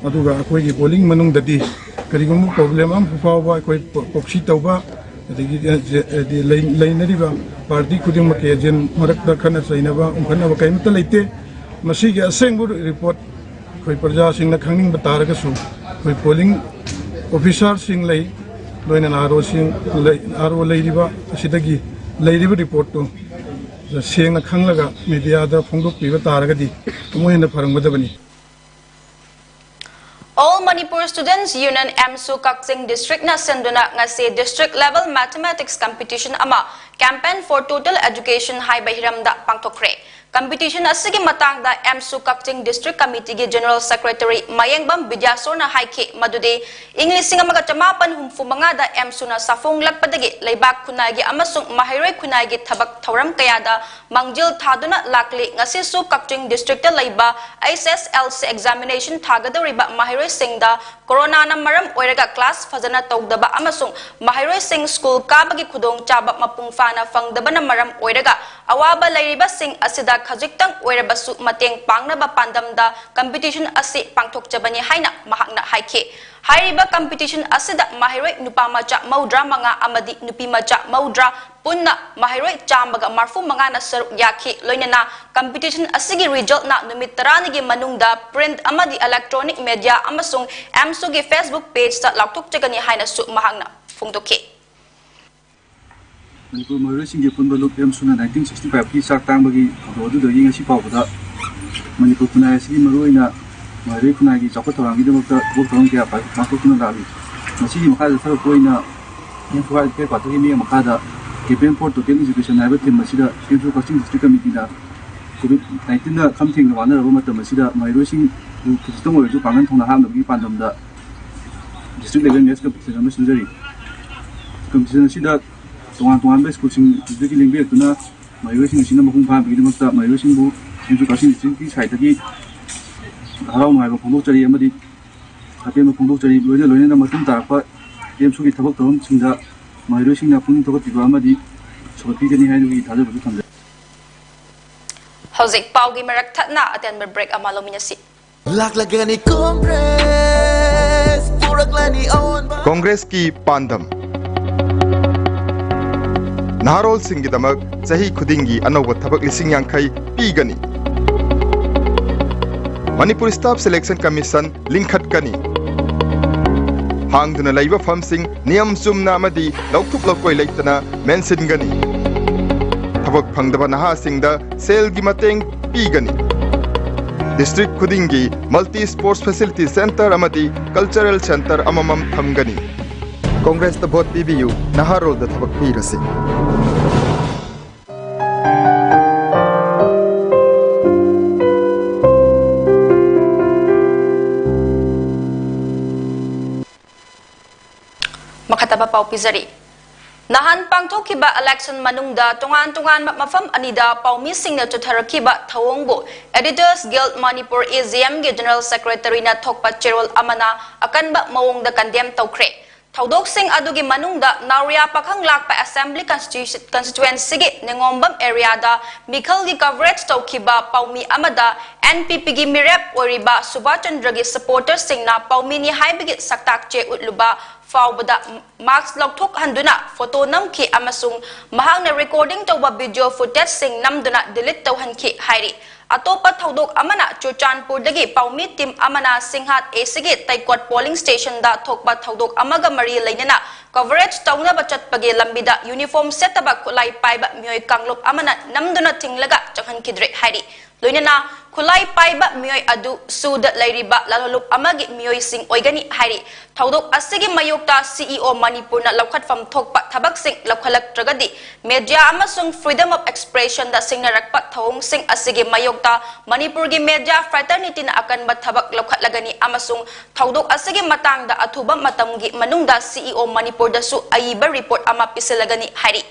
ꯑꯗꯨꯒ ꯑꯩꯈꯣꯏꯒꯤ ꯄꯣꯂꯤꯡ ꯃꯅꯨꯡꯗꯗꯤ ꯀꯔꯤꯒꯨꯝꯕ ꯄ꯭ꯔꯣꯕ꯭ꯂꯦꯝ ꯑꯃ ꯐꯥꯎꯕ ꯑꯩꯈꯣꯏ ꯄ꯭ꯔꯣ-, ꯄ꯭ꯔꯣꯛꯁꯤ ꯇꯧꯕ, ꯑꯗꯒꯤ, ꯑ, ꯖꯦ-, ꯍꯥꯏꯗꯤ ꯂꯩ-, ꯂꯩꯅꯔꯤꯕ ꯄꯥꯔꯇꯤ ꯈꯨꯗꯤꯡꯃꯛꯀꯤ ꯑꯦꯖꯦꯟ ꯃꯔꯛꯇ ꯈꯠꯅ ꯆꯩꯅꯕ, ꯎꯝ, ꯈꯠꯅꯕ ꯀꯔꯤꯃꯠꯇ ꯂꯩꯇꯦ꯫ ꯃꯁꯤꯒꯤ ꯑꯁꯦꯡꯕ ꯔꯤꯄꯣꯔꯠ ꯑꯩꯈꯣꯏ ꯄ꯭ꯔꯖꯥꯁꯤꯡꯅ ꯈꯪꯅꯤꯡꯕ ꯇꯥꯔꯒꯁꯨ, ꯑꯩꯈꯣꯏ ꯄꯣꯂꯤꯡ ꯑꯣꯐꯤꯁꯥꯔꯁꯤꯡ ꯂꯩ, ꯂꯣꯏꯅꯅ ꯑꯥꯔ ꯑꯣꯁꯤꯡ ꯂꯩ, ꯑꯥꯔ ꯑꯣ ꯂꯩꯔꯤꯕ ꯑꯁꯤꯗꯒꯤ ꯂꯩꯔꯤꯕ ꯔꯤꯄꯣꯔꯠꯇꯨ ꯁꯦꯡꯅ ꯈꯪꯂꯒ ꯃꯦꯗꯤꯌꯥꯗ ꯐꯣꯡꯗꯣꯛꯄꯤꯕ ꯇꯥꯔꯒꯗꯤ ꯑꯃꯨꯛ ꯍꯦꯟꯅ ꯐꯔꯝꯒꯗꯕꯅꯤ꯫ All Manipur Students Union ꯑꯦꯝꯁꯨ ꯀꯛꯆꯤꯡ ꯗꯤꯁꯇ꯭ꯔꯤꯛꯅ ꯁꯤꯟꯗꯨꯅ ꯉꯁꯤ District Level Mathematics Competition ꯑꯃ Campaign for Total Education ꯍꯥꯏꯕ ꯍꯤꯔꯝꯗ ꯄꯥꯡꯊꯣꯛꯈ꯭ꯔꯦ꯫ Competition ꯑꯁꯤꯒꯤ ꯃꯇꯥꯡꯗ ꯑꯦꯝꯁꯨ ꯀꯛꯆꯤꯡ District Committeeꯒꯤ General Secretary ꯃꯌꯦꯡꯕꯝ ꯕꯤꯗ꯭ꯌꯥꯁꯣꯔꯅ ꯍꯥꯏꯈꯤ ꯃꯗꯨꯗꯤ ꯏꯪ ꯂꯤꯁꯤꯡ ꯑꯃꯒ ꯆꯃꯥꯄꯟ ꯍꯨꯝꯐꯨ ꯃꯉꯥꯗ ꯑꯦꯝꯁꯨꯅ ꯁꯥꯐꯣꯡꯂꯛꯄꯗꯒꯤ ꯂꯩꯕꯥꯛ ꯈꯨꯟꯅꯥꯏꯒꯤ ꯑꯃꯁꯨꯡ ꯃꯍꯩꯔꯣꯏ ꯈꯨꯟꯅꯥꯏꯒꯤ ꯊꯕꯛ ꯊꯧꯔꯝ ꯀꯌꯥꯗ ꯃꯥꯡꯖꯤꯜ ꯊꯥꯗꯨꯅ ꯂꯥꯛꯂꯤ꯫ ꯉꯁꯤꯁꯨ ꯀꯛꯆꯤꯡ ꯗꯤꯁꯇ꯭ꯔꯤꯛꯇ ꯂꯩꯕ H S L C examination ꯊꯥꯒꯗꯧꯔꯤꯕ ꯃꯍꯩꯔꯣꯏꯁꯤꯡꯗ ꯀꯣꯔꯣꯅꯥꯅ ꯃꯔꯝ ꯑꯣꯏꯔꯒ class ꯐꯖꯅ ꯇꯧꯗꯕ ꯑꯃꯁꯨꯡ ꯃꯍꯩꯔꯣꯏꯁꯤꯡ ꯁ꯭ꯀꯨꯜ ꯀꯥꯕꯒꯤ ꯈꯨꯗꯣꯡꯆꯥꯕ ꯃꯄꯨꯡ ꯐꯥꯅ ꯐꯪꯗꯕꯅ ꯃꯔꯝ ꯑꯣꯏꯔꯒ ꯑꯋꯥꯕ ꯂꯩꯔꯤꯕꯁꯤꯡ ꯑꯁꯤꯗ ꯈꯖꯤꯛꯇꯪ ꯑꯣꯏꯔꯕꯁꯨ ꯃꯇꯦꯡ ꯄꯥꯡꯅꯕ ꯄꯥꯟꯗꯝꯗ competition ꯑꯁꯤ ꯄꯥꯡꯊꯣꯛꯆꯕꯅꯤ ꯍꯥꯏꯅ ꯃꯍꯥꯛꯅ ꯍꯥꯏꯈꯤ꯫ ꯍꯥꯏꯔꯤꯕ competition ꯑꯁꯤꯗ ꯃꯍꯩꯔꯣꯏ ꯅꯨꯄꯥ ꯃꯆꯥ ꯃꯧꯗ꯭ꯔꯥ ꯃꯉꯥ ꯑꯃꯗꯤ ꯅꯨꯄꯤ ꯃꯆꯥ ꯃꯧꯗ꯭ꯔꯥ ꯄꯨꯟꯅ ꯃꯍꯩꯔꯣꯏ ꯆꯥꯝꯃꯒ ꯃꯔꯐꯨ ꯃꯉꯥꯅ ꯁꯔꯨꯛ ꯌꯥꯈꯤ꯫ ꯂꯣꯏꯅꯅ competition ꯑꯁꯤꯒꯤ resultꯅ ꯅꯨꯃꯤꯠ ꯇꯔꯥꯅꯤꯒꯤ ꯃꯅꯨꯡꯗ print ꯑꯃꯗꯤ electronic media ꯑꯃꯁꯨꯡ ꯑꯦꯝꯁꯨꯒꯤ Facebook pageꯇ ꯂꯥꯎꯊꯣꯛꯆꯒꯅꯤ ꯍꯥꯏꯅꯁꯨ ꯃꯍꯥꯛꯅ ꯐꯣꯡꯗꯣꯛꯈꯤ꯫ ꯃꯅꯤꯄꯨꯔ ꯃꯍꯩꯔꯣꯏꯁꯤꯡꯒꯤ ꯑꯄꯨꯟꯕ ꯂꯨꯞ ꯑꯦꯝꯁꯨꯅ nineteen sixty fiveꯀꯤ ꯆꯥꯛ ꯇꯥꯡꯕꯒꯤ ꯊꯧꯗꯣꯛ ꯑꯗꯨꯗꯒꯤ ꯉꯁꯤ ꯐꯥꯎꯕꯗ ꯃꯅꯤꯄꯨꯔ ꯈꯨꯟꯅꯥꯏ ꯑꯁꯤꯒꯤ ꯃꯔꯨꯑꯣꯏꯅ ꯃꯍꯩꯔꯣꯏ ꯈꯨꯟꯅꯥꯏꯒꯤ ꯆꯥꯎꯈꯠ ꯊꯧꯔꯥꯡꯒꯤꯗꯃꯛꯇ ꯊꯕꯛ ꯊꯧꯔꯝ ꯀꯌꯥ ꯄꯥꯏ-, ꯄꯥꯡꯊꯣꯛꯇꯨꯅ ꯂꯥꯛꯂꯤ꯫ ꯃꯁꯤꯒꯤ ꯃꯈꯥꯗ ꯊꯕꯛ ꯑꯣꯏꯅ ꯑꯦꯝ ꯁꯨ ꯀꯩꯔꯥꯛ ꯀꯩꯊꯦꯜ ꯄꯥꯊꯣꯛꯀꯤ ꯃꯤꯠꯌꯦꯡ ꯃꯈꯥꯗ Campaign for Total Education ꯍꯥꯏꯕ theme ꯑꯁꯤꯗ ꯑꯦꯝꯁꯨ ꯀꯛꯆꯤꯡ District Committeeꯅ COVID nineteenꯅ ꯈꯝ ꯊꯦꯡꯅ ꯋꯥꯅꯔꯕ ꯃꯇꯝ ꯑꯁꯤꯗ ꯃꯍꯩꯔꯣꯏꯁꯤꯡꯕꯨ ꯈꯖꯤꯛꯇꯪ ꯑꯣꯏꯔꯁꯨ ꯄꯥꯡꯒꯜ ꯊꯧꯅꯥ ꯍꯥꯞꯅꯕꯒꯤ ꯄꯥꯟꯗꯝꯗ District Level Maths Competition ꯑꯃ ꯁꯤꯟꯖꯔꯤ꯫ Competition ꯑꯁꯤꯗ ꯇꯣꯉꯥꯟ ꯇꯣꯉꯥꯟꯕ ꯁ꯭ꯀꯨꯜꯁꯤꯡ ꯑꯗꯨꯗꯒꯤ ꯂꯦꯡꯕꯤꯔꯛꯇꯨꯅ ꯃꯍꯩꯔꯣꯏꯁꯤꯡ ꯑꯁꯤꯅ ꯃꯄꯨꯡ ꯐꯥꯍꯟꯕꯒꯤꯗꯃꯛꯇ ꯃꯍꯩꯔꯣꯏꯁꯤꯡꯕꯨ ꯑꯦꯝꯁꯨ ꯀꯛꯆꯤꯡ Districtꯀꯤ sideꯇꯒꯤ ꯍꯔꯥꯎ ꯅꯨꯡꯉꯥꯏꯕ ꯐꯣꯡꯗꯣꯛꯆꯔꯤ ꯑꯃꯗꯤ ꯑꯄꯦꯟꯕ ꯐꯣꯡꯗꯣꯛꯆꯔꯤ꯫ ꯂꯣꯏꯅ ꯂꯣꯏꯅꯅ ꯃꯇꯨꯡ ꯇꯥꯔꯛꯄ ꯑꯦꯝꯁꯨꯒꯤ ꯊꯕꯛ ꯊꯧꯔꯝꯁꯤꯡꯗ ꯃꯍꯩꯔꯣꯏꯁꯤꯡꯅ ꯄꯨꯛꯅꯤꯡ ꯊꯧꯒꯠꯄꯤꯕ ꯑꯃꯗꯤ ꯁꯧꯒꯠꯄꯤꯒꯅꯤ ꯍꯥꯏꯕꯒꯤ ꯊꯥꯖꯕꯁꯨ ꯊꯝꯖꯔꯤ꯫ ꯍꯧꯖꯤꯛ ꯄꯥꯎꯒꯤ ꯃꯔꯛ ꯊꯠꯅ ꯑꯇꯦꯟꯕ break ꯑꯃ ꯂꯧꯃꯤꯟꯅꯁꯤ꯫ ꯂꯥꯛꯂꯒꯅꯤ ꯀꯣꯡꯒ꯭ꯔꯦꯁ, ꯄꯨꯔꯛꯂꯅꯤ ꯑꯑꯣꯟꯕ꯫ ꯀꯣꯡꯒ꯭ꯔꯦꯁꯀꯤ ꯄꯥꯟꯗꯝ꯫ ꯅꯍꯥꯔꯣꯜꯁꯤꯡꯒꯤꯗꯃꯛ ꯆꯍꯤ ꯈꯨꯗꯤꯡꯒꯤ ꯑꯅꯧꯕ ꯊꯕꯛ ꯂꯤꯁꯤꯡ ꯌꯥꯡꯈꯩ ꯄꯤꯒꯅꯤ꯫ Manipur Staff Selection Commission ꯂꯤꯡꯈꯠꯀꯅꯤ꯫ ꯍꯥꯡꯗꯨꯅ ꯂꯩꯕ ꯐꯝꯁꯤꯡ ꯅꯤꯌꯝ ꯆꯨꯝꯅ ꯑꯃꯗꯤ ꯂꯧꯊꯣꯛ ꯂꯧꯀꯣꯏ ꯂꯩꯇꯅ ꯃꯦꯟꯁꯤꯟꯒꯅꯤ꯫ ꯊꯕꯛ ꯐꯪꯗꯕ ꯅꯍꯥꯁꯤꯡꯗ ꯁꯦꯜꯒꯤ ꯃꯇꯦꯡ ꯄꯤꯒꯅꯤ꯫ ꯗꯤꯁꯇ꯭ꯔꯤꯛ ꯈꯨꯗꯤꯡꯒꯤ multi sports facility centre ꯑꯃꯗꯤ cultural centre ꯑꯃꯃꯝ ꯊꯝꯒꯅꯤ꯫ ꯀꯣꯡꯒ꯭ꯔꯦꯁꯇ ꯚꯣꯠ ꯄꯤꯕꯤꯌꯨ, ꯅꯍꯥꯔꯣꯜꯗ ꯊꯕꯛ ꯄꯤꯔꯁꯤ꯫ ꯃꯈꯥ ꯇꯥꯕ ꯄꯥꯎ ꯄꯤꯖꯔꯤ꯫ ꯅꯍꯥꯟ ꯄꯥꯡꯊꯣꯛꯈꯤꯕ election ꯃꯅꯨꯡꯗ ꯇꯣꯉꯥꯟ ꯇꯣꯉꯥꯟꯕ ꯃꯐꯝ ꯑꯅꯤꯗ ꯄꯥꯎꯃꯤꯁꯤꯡꯅ ꯆꯠꯊꯔꯛꯈꯤꯕ ꯊꯧꯑꯣꯡꯕꯨ Editors Guild Manipur, A G M ꯒꯤ General Secretary ꯅ ꯊꯣꯛꯄ ꯆꯦꯔꯣꯜ ꯑꯃꯅ ꯑꯀꯟꯕ ꯃꯑꯣꯡꯗ condemn ꯇꯧꯈ꯭ꯔꯦ꯫ ꯊꯧꯗꯣꯛꯁꯤꯡ ꯑꯗꯨꯒꯤ ꯃꯅꯨꯡꯗ ꯅꯥꯎꯔꯤꯌꯥ ꯄꯥꯈꯪ ꯂꯥꯛꯄ Assembly Constitu-, Constituency ꯒꯤ ꯅꯤꯉꯣꯝꯕꯝ area ꯗ ꯃꯤꯈꯜꯒꯤ coverage ꯇꯧꯈꯤꯕ ꯄꯥꯎꯃꯤ ꯑꯃꯗ N P P ꯒꯤ ꯃꯤꯔꯦꯞ ꯑꯣꯏꯔꯤꯕ ꯁꯨꯕꯥꯁ ꯆꯟꯗ꯭ꯔꯒꯤ supporter ꯁꯤꯡꯅ ꯄꯥꯎꯃꯤꯅꯤ ꯍꯥꯏꯕꯒꯤ ꯁꯛꯇꯥꯛ ꯆꯦ ꯎꯠꯂꯨꯕ ꯐꯥꯎꯕꯗ mask ꯂꯧꯊꯣꯛꯍꯟꯗꯨꯅ photo ꯅꯝꯈꯤ ꯑꯃꯁꯨꯡ ꯃꯍꯥꯛꯅ recording ꯇꯧꯕ video footage ꯁꯤꯡ ꯅꯝꯗꯨꯅ delete ꯇꯧꯍꯟꯈꯤ ꯍꯥꯏꯔꯤ꯫ ꯑꯇꯣꯞꯄ ꯊꯧꯗꯣꯛ ꯑꯃꯅ ꯆꯨꯔꯆꯥꯟꯄꯨꯔꯗꯒꯤ ꯄꯥꯎꯃꯤ team ꯑꯃꯅ ꯁꯤꯡꯍꯥꯠ A C ꯒꯤ ꯇꯩꯀꯣꯠ polling station ꯗ ꯊꯣꯛꯄ ꯊꯧꯗꯣꯛ ꯑꯃꯒ ꯃꯔꯤ ꯂꯩꯅꯅ coverage ꯇꯧꯅꯕ ꯆꯠꯄꯒꯤ ꯂꯝꯕꯤꯗ uniform ꯁꯦꯠꯇꯕ ꯈꯨꯠꯂꯥꯏ ꯄꯥꯏꯕ ꯃꯤꯑꯣꯏ ꯀꯥꯡꯂꯨꯞ ꯑꯃꯅ ꯅꯝꯗꯨꯅ ꯊꯤꯡꯂꯒ ꯆꯪꯍꯟꯈꯤꯗ꯭ꯔꯦ ꯍꯥꯏꯔꯤ꯫ ꯂꯣꯏꯅꯅ ꯈꯨꯠꯂꯥꯏ ꯄꯥꯏꯕ ꯃꯤꯑꯣꯏ ꯑꯗꯨ ꯁꯨꯗ ꯂꯩꯔꯤꯕ ꯂꯂꯣꯟꯂꯨꯞ ꯑꯃꯒꯤ ꯃꯤꯑꯣꯏꯁꯤꯡ ꯑꯣꯏꯒꯅꯤ ꯍꯥꯏꯔꯤ꯫ ꯊꯧꯗꯣꯛ ꯑꯁꯤꯒꯤ ꯃꯥꯌꯣꯛꯇ C E O ꯃꯅꯤꯄꯨꯔꯅ ꯂꯧꯈꯠꯐꯝ ꯊꯣꯛꯄ ꯊꯕꯛꯁꯤꯡ ꯂꯧꯈꯠꯂꯛꯇ꯭ꯔꯒꯗꯤ media ꯑꯃꯁꯨꯡ freedom of expression ꯗ ꯁꯤꯡꯅꯔꯛꯄ ꯊꯧꯑꯣꯡꯁꯤꯡ ꯑꯁꯤꯒꯤ ꯃꯥꯌꯣꯛꯇ ꯃꯅꯤꯄꯨꯔꯒꯤ media fraternity ꯅ ꯑꯀꯟꯕ ꯊꯕꯛ ꯂꯧꯈꯠꯂꯒꯅꯤ ꯑꯃꯁꯨꯡ ꯊꯧꯗꯣꯛ ꯑꯁꯤꯒꯤ ꯃꯇꯥꯡꯗ ꯑꯊꯨꯕ ꯃꯇꯝꯒꯤ ꯃꯅꯨꯡꯗ C E O ꯃꯅꯤꯄꯨꯔꯗꯁꯨ ꯑꯏꯕ report ꯑꯃ ꯄꯤꯁꯤꯜꯂꯒꯅꯤ ꯍꯥꯏꯔꯤ꯫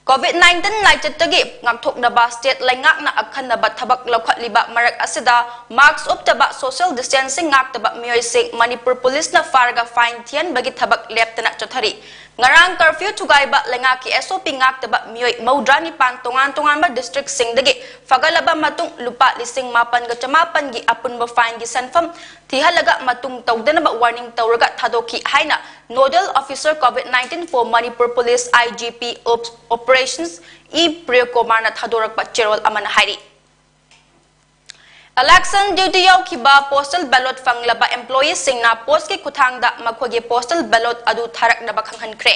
COVID nineteen ꯂꯥꯏꯆꯠꯇꯒꯤ ꯉꯥꯛꯊꯣꯛꯅꯕ state ꯂꯩꯉꯥꯛꯅ ꯑꯈꯟꯅꯕ ꯊꯕꯛ ꯂꯧꯈꯠꯂꯤꯕ ꯃꯔꯛ ꯑꯁꯤꯗ mask ꯎꯞꯇꯕ, social distancing ꯉꯥꯛꯇꯕ ꯃꯤꯑꯣꯏꯁꯤꯡ ꯃꯅꯤꯄꯨꯔ police ꯅ ꯐꯥꯔꯒ fine ꯊꯤꯍꯟꯕꯒꯤ ꯊꯕꯛ ꯂꯦꯞꯇꯅ ꯆꯠꯊꯔꯤ꯫ ꯉꯔꯥꯡ curfew ꯊꯨꯒꯥꯏꯕ ꯂꯩꯉꯥꯛꯀꯤ S O P ꯉꯥꯛꯇꯕ ꯃꯤꯑꯣꯏ ꯃꯧꯗ꯭ꯔꯥ ꯅꯤꯄꯥꯟ ꯇꯣꯉꯥꯟ ꯇꯣꯉꯥꯟꯕ district ꯁꯤꯡꯗꯒꯤ ꯐꯒꯠꯂꯕ ꯃꯇꯨꯡ ꯂꯨꯄꯥ ꯂꯤꯁꯤꯡ ꯃꯥꯄꯟꯒ ꯆꯃꯥꯄꯟꯒꯤ ꯑꯄꯨꯟꯕ fine ꯒꯤ ꯁꯦꯟꯐꯝ ꯊꯤꯍꯜꯂꯒ ꯃꯇꯨꯡ ꯇꯧꯗꯅꯕ warning ꯇꯧꯔꯒ ꯊꯥꯗꯣꯛꯈꯤ ꯍꯥꯏꯅ Nodal Officer COVID nineteen for Manipur Police, I G P Op-, Operations, E ꯄ꯭ꯔꯤꯌꯣꯀꯨꯃꯥꯔꯅ ꯊꯥꯗꯣꯔꯛꯄ ꯆꯦꯔꯣꯜ ꯑꯃꯅ ꯍꯥꯏꯔꯤ꯫ Election duty ꯌꯥꯎꯈꯤꯕ postal ballot ꯐꯪꯂꯕ employee ꯁꯤꯡꯅ post ꯀꯤ ꯈꯨꯠꯊꯥꯡꯗ ꯃꯈꯣꯏꯒꯤ postal ballot ꯑꯗꯨ ꯊꯥꯔꯛꯅꯕ ꯈꯪꯍꯟꯈ꯭ꯔꯦ꯫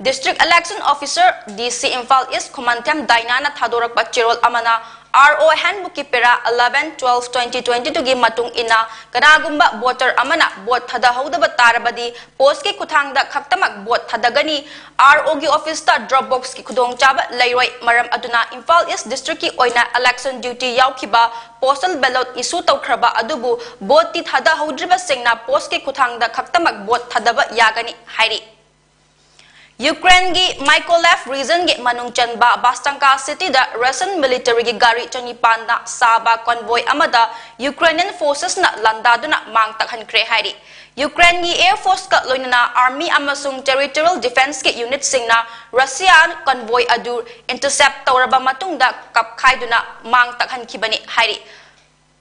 District Election Officer, D C, Imphal East Khumanthem Dainana ꯊꯥꯗꯣꯔꯛꯄ ꯆꯦꯔꯣꯜ ꯑꯃꯅ R O handbookꯀꯤ para eleven twelve twenty twenty twoꯒꯤ ꯃꯇꯨꯡ ꯏꯟꯅ ꯀꯅꯥꯒꯨꯝꯕ voter ꯑꯃꯅ vote ꯊꯥꯗꯍꯧꯗꯕ ꯇꯥꯔꯕꯗꯤ postꯀꯤ ꯈꯨꯠꯊꯥꯡꯗ ꯈꯛꯇꯃꯛ vote ꯊꯥꯗꯒꯅꯤ꯫ R Oꯒꯤ officeꯇ drop boxꯀꯤ ꯈꯨꯗꯣꯡꯆꯥꯕ ꯂꯩꯔꯣꯏ꯫ ꯃꯔꯝ ꯑꯗꯨꯅ Imphal East districtꯀꯤ ꯑꯣꯏꯅ election duty ꯌꯥꯎꯈꯤꯕ postal ballot issue ꯇꯧꯈ꯭ꯔꯕ ꯑꯗꯨꯕꯨ voteꯇꯤ ꯊꯥꯗꯍꯧꯗ꯭ꯔꯤꯕꯁꯤꯡꯅ postꯀꯤ ꯈꯨꯠꯊꯥꯡꯗ ꯈꯛꯇꯃꯛ vote ꯊꯥꯗꯕ ꯌꯥꯒꯅꯤ ꯍꯥꯏꯔꯤ꯫ Ukraineꯒꯤ Mykolaiv regionꯒꯤ ꯃꯅꯨꯡ ꯆꯟꯕ Bastanka cityꯗ Russian militaryꯒꯤ ꯒꯥꯔꯤ ꯆꯅꯤꯄꯥꯟꯅ ꯁꯥꯕ convoy ꯑꯃꯗ Ukrainian forcesꯅ ꯂꯥꯟꯗꯥꯗꯨꯅ ꯃꯥꯡ ꯇꯥꯛꯍꯟꯈ꯭ꯔꯦ ꯍꯥꯏꯔꯤ꯫ Ukraineꯒꯤ air forceꯀ ꯂꯣꯏꯅꯅ army ꯑꯃꯁꯨꯡ territorial defenceꯀꯤ unitꯁꯤꯡꯅ Russian convoy ꯑꯗꯨ intercept ꯇꯧꯔꯕ ꯃꯇꯨꯡꯗ ꯀꯞꯈꯥꯏꯗꯨꯅ ꯃꯥꯡ ꯇꯥꯛꯍꯟꯈꯤꯕꯅꯤ ꯍꯥꯏꯔꯤ꯫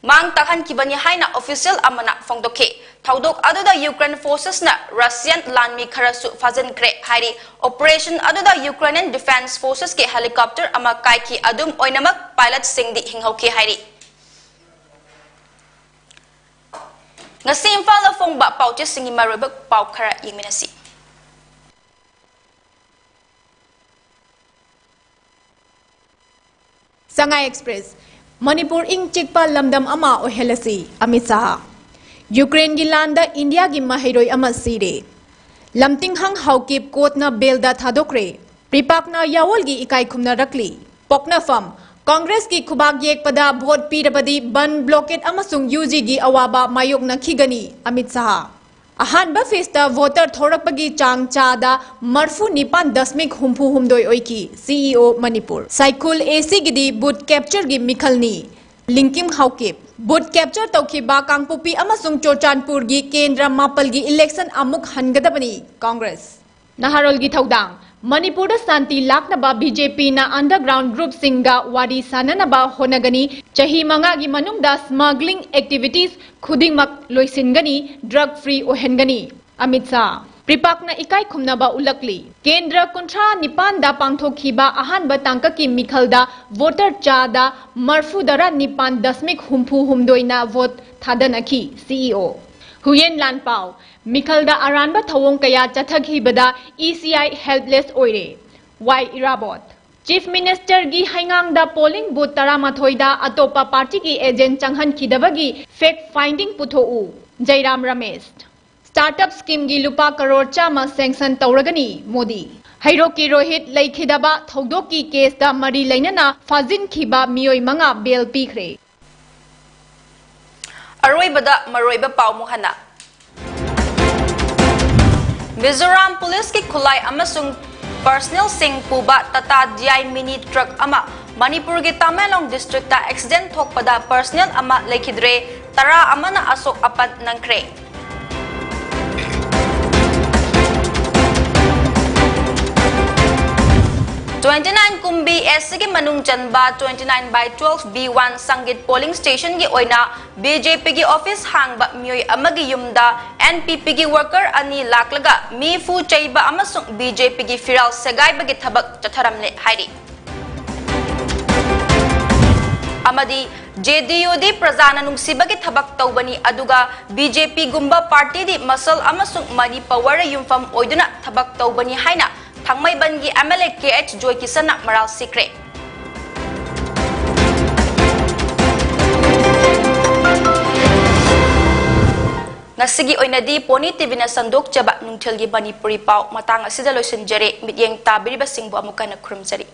ꯃꯥꯡ ꯇꯥꯛꯍꯟꯈꯤꯕꯅꯤ ꯍꯥꯏꯅ official ꯑꯃꯅ ꯐꯣꯡꯗꯣꯛꯈꯤ꯫ ꯊꯧꯗꯣꯛ ꯑꯗꯨꯗ Ukraine forcesꯅ Russian ꯂꯥꯟꯃꯤ ꯈꯔꯁꯨ ꯐꯥꯖꯤꯟꯈ꯭ꯔꯦ ꯍꯥꯏꯔꯤ꯫ Operation ꯑꯗꯨꯗ Ukrainian Defense Forcesꯀꯤ helicopter ꯑꯃ ꯀꯥꯏꯈꯤ꯫ ꯑꯗꯨꯝ ꯑꯣꯏꯅꯃꯛ pilotꯁꯤꯡꯗꯤ ꯍꯤꯡꯍꯧꯈꯤ ꯍꯥꯏꯔꯤ꯫ ꯉꯁꯤ ꯏꯝꯐꯥꯜꯗ ꯐꯣꯡꯕ ꯄꯥꯎꯆꯦꯁꯤꯡꯒꯤ ꯃꯔꯨꯑꯣꯏꯕ ꯄꯥꯎ ꯈꯔ ꯌꯦꯡꯃꯤꯟꯅꯁꯤ꯫ Sangai Express, ꯃꯅꯤꯄꯨꯔ ꯏꯪ ꯆꯤꯛꯄ ꯂꯝꯗꯝ ꯑꯃ ꯑꯣꯏꯍꯜꯂꯁꯤ, ꯑꯃꯤꯠ ꯁꯥꯍ꯫ ꯌꯨꯀ꯭ꯔꯦꯟꯒꯤ ꯂꯥꯟꯗ ꯏꯟꯗꯤꯌꯥꯒꯤ ꯃꯍꯩꯔꯣꯏ ꯑꯃ ꯁꯤꯔꯦ꯫ ꯂꯝꯇꯤꯡꯍꯪ ꯍꯥꯎꯀꯤꯞ ꯀꯣꯔꯠꯅ ꯕꯦꯜꯗ ꯊꯥꯗꯣꯛꯈ꯭ꯔꯦ꯫ ꯄ꯭ꯔꯤꯄꯥꯛꯅ ꯌꯥꯋꯣꯜꯒꯤ ꯏꯀꯥꯏ ꯈꯨꯝꯅꯔꯛꯂꯤ꯫ ꯄꯣꯛꯅꯐꯝ, ꯀꯣꯡꯒ꯭ꯔꯦꯁꯀꯤ ꯈꯨꯕꯥꯛ ꯌꯦꯛꯄꯗ ꯚꯣꯠ ꯄꯤꯔꯕꯗꯤ ꯕꯟ, ꯕ꯭ꯂꯣꯀꯦꯠ ꯑꯃꯁꯨꯡ UGꯒꯤ ꯑꯋꯥꯕ ꯃꯥꯌꯣꯛꯅꯈꯤꯒꯅꯤ, ꯑꯃꯤꯠ ꯁꯥꯍ꯫ ꯑꯍꯥꯟꯕ ꯐꯦꯖꯇ ꯚꯣꯇꯔ ꯊꯣꯔꯛꯄꯒꯤ ꯆꯥꯡ ꯆꯥꯗ ꯃꯔꯐꯨ ꯅꯤꯄꯥꯟ ꯗꯁꯃꯤꯛ ꯍꯨꯝꯐꯨ ꯍꯨꯝꯗꯣꯏ ꯑꯣꯏꯈꯤ, CEO ꯃꯅꯤꯄꯨꯔ꯫ ꯁꯥꯏꯈꯨꯜ ACꯒꯤꯗꯤ ꯕꯨꯠ ꯀꯦꯞꯆꯔꯒꯤ ꯃꯤꯈꯜꯅꯤ꯫ ꯂꯤꯡꯀꯤꯝ ꯍꯥꯎꯀꯤꯞ꯫ ꯕꯨꯠ ꯀꯦꯞꯆꯔ ꯇꯧꯈꯤꯕ ꯀꯥꯡꯄꯣꯛꯄꯤ ꯑꯃꯁꯨꯡ ꯆꯨꯔꯆꯥꯟꯄꯨꯔꯒꯤ ꯀꯦꯟꯗ꯭ꯔ ꯃꯥꯄꯜꯒꯤ ꯏꯂꯦꯛꯁꯟ ꯑꯃꯨꯛ ꯍꯟꯒꯗꯕꯅꯤ, ꯀꯣꯡꯒ꯭ꯔꯦꯁ꯫ ꯅꯍꯥꯔꯣꯜꯒꯤ ꯊꯧꯗꯥꯡ꯫ ꯃꯅꯤꯄꯨꯔꯗ ꯁꯥꯟꯇꯤ ꯂꯥꯛꯅꯕ BJPꯅ underground groupꯁꯤꯡꯒ ꯋꯥꯔꯤ ꯁꯥꯅꯅꯕ ꯍꯣꯠꯅꯒꯅꯤ꯫ ꯆꯍꯤ ꯃꯉꯥꯒꯤ ꯃꯅꯨꯡꯗ smuggling activities ꯈꯨꯗꯤꯡꯃꯛ ꯂꯣꯏꯁꯤꯟꯒꯅꯤ, drug free ꯑꯣꯏꯍꯟꯒꯅꯤ꯫ ꯑꯃꯤꯠ ꯁꯥꯍ꯫ ꯄ꯭ꯔꯤꯄꯥꯛꯅ ꯏꯀꯥꯏ ꯈꯨꯝꯅꯕ ꯎꯠꯂꯛꯂꯤ꯫ ꯀꯦꯟꯗ꯭ꯔ ꯀꯨꯟꯊ꯭ꯔꯥ ꯅꯤꯄꯥꯟꯗ ꯄꯥꯡꯊꯣꯛꯈꯤꯕ ꯑꯍꯥꯟꯕ ꯇꯥꯡꯀꯛꯀꯤ ꯃꯤꯈꯜꯗ ꯚꯣꯇꯔ ꯆꯥꯗ ꯃꯔꯐꯨ ꯇꯔꯥ ꯅꯤꯄꯥꯟ ꯗꯁꯃꯤꯛ ꯍꯨꯝꯐꯨ ꯍꯨꯝꯗꯣꯏꯅ ꯚꯣꯠ ꯊꯥꯗꯅꯈꯤ, CEO꯫ ꯍꯨꯌꯦꯟ ꯂꯥꯟꯄꯥꯎ, ꯃꯤꯈꯜꯗ ꯑꯔꯥꯟꯕ ꯊꯧꯑꯣꯡ ꯀꯌꯥ ꯆꯠꯊꯈꯤꯕꯗ E C I helpless ꯑꯣꯏꯔꯦ꯫ ꯋꯥꯏ ꯏꯔꯥꯕꯣꯠ꯫ Chief Ministerꯒꯤ ꯍꯩꯉꯥꯡꯗ polling booth ꯇꯔꯥꯃꯥꯊꯣꯏꯗ ꯑꯇꯣꯞꯄ partyꯒꯤ agent ꯆꯪꯍꯟꯈꯤꯗꯕꯒꯤ fact finding ꯄꯨꯊꯣꯛꯎ꯫ ꯖꯩꯔꯥꯝ Ramesh. Startup schemeꯒꯤ ꯂꯨꯄꯥ ꯀꯔꯣꯔ ꯆꯥꯝꯃ sanction ꯇꯧꯔꯒꯅꯤ ꯃꯣꯗꯤ꯫ ꯍꯩꯔꯣꯛꯀꯤ ꯔꯣꯍꯤꯠ ꯂꯩꯈꯤꯗꯕ ꯊꯧꯗꯣꯛꯀꯤ caseꯇ ꯃꯔꯤ ꯂꯩꯅꯅ ꯐꯥꯖꯤꯟꯈꯤꯕ ꯃꯤꯑꯣꯏ ꯃꯉꯥ bail ꯄꯤꯈ꯭ꯔꯦ꯫ ꯑꯔꯣꯏꯕꯗ ꯃꯔꯨꯑꯣꯏꯕ ꯄꯥꯎ ꯑꯃꯨꯛ ꯍꯟꯅ꯫ ꯃꯤꯖꯣꯔꯥꯝ ꯄꯨꯂꯤꯁꯀꯤ ꯈꯨꯠꯂꯥꯏ ꯑꯃꯁꯨꯡ personnelꯁꯤꯡ ꯄꯨꯕ Tata D I mini truck ꯑꯃ ꯃꯅꯤꯄꯨꯔꯒꯤ ꯇꯃꯦꯡꯂꯣꯡ districtꯇ accident ꯊꯣꯛꯄꯗ personnel ꯑꯃ ꯂꯩꯈꯤꯗ꯭ꯔꯦ, ꯇꯔꯥ ꯑꯃꯅ ꯑꯁꯣꯛ ꯑꯄꯟ ꯅꯪꯈ꯭ꯔꯦ꯫ Twenty nine ꯀꯨꯝꯕꯤ ꯑꯦꯁꯤꯒꯤ ꯃꯅꯨꯡ ꯆꯟꯕ twenty nine by twelve B one Sangeet polling stationꯒꯤ ꯑꯣꯏꯅ BJPꯒꯤ office ꯍꯥꯡꯕ ꯃꯤꯑꯣꯏ ꯑꯃꯒꯤ ꯌꯨꯝꯗ NPPꯒꯤ worker ꯑꯅꯤ ꯂꯥꯛꯂꯒ ꯃꯤꯐꯨ ꯆꯩꯕ ꯑꯃꯁꯨꯡ BJPꯒꯤ ꯐꯤꯔꯥꯜ ꯁꯦꯒꯥꯏꯕꯒꯤ ꯊꯕꯛ ꯆꯠꯊꯔꯝꯂꯦ ꯍꯥꯏꯔꯤ꯫ ꯑꯃꯗꯤ JDUꯗꯤ ꯄ꯭ꯔꯖꯥꯅ ꯅꯨꯡꯁꯤꯕꯒꯤ ꯊꯕꯛ ꯇꯧꯕꯅꯤ, ꯑꯗꯨꯒ BJPꯒꯨꯝꯕ partyꯗꯤ muscle ꯑꯃꯁꯨꯡ money powerꯗ ꯌꯨꯝꯐꯝ ꯑꯣꯏꯗꯨꯅ ꯊꯕꯛ ꯇꯧꯕꯅꯤ ꯍꯥꯏꯅ ꯊꯥꯡꯃꯩꯕꯟꯒꯤ MLA KH ꯖꯣꯏꯀꯤꯁꯟꯅ ꯃꯔꯥꯜ ꯁꯤꯈ꯭ꯔꯦ꯫ ꯉꯁꯤꯒꯤ ꯑꯣꯏꯅꯗꯤ Pony TVꯅ ꯁꯟꯗꯣꯛꯆꯕ ꯅꯨꯡꯊꯤꯜꯒꯤ ꯃꯅꯤꯄꯨꯔꯤ ꯄꯥꯎ ꯃꯇꯥꯡ ꯑꯁꯤꯗ ꯂꯣꯏꯁꯤꯟꯖꯔꯦ꯫ ꯃꯤꯠꯌꯦꯡ ꯇꯥꯕꯤꯔꯤꯕꯁꯤꯡꯕꯨ ꯑꯃꯨꯛ ꯍꯟꯅ ꯈꯨꯔꯨꯝꯖꯔꯤ꯫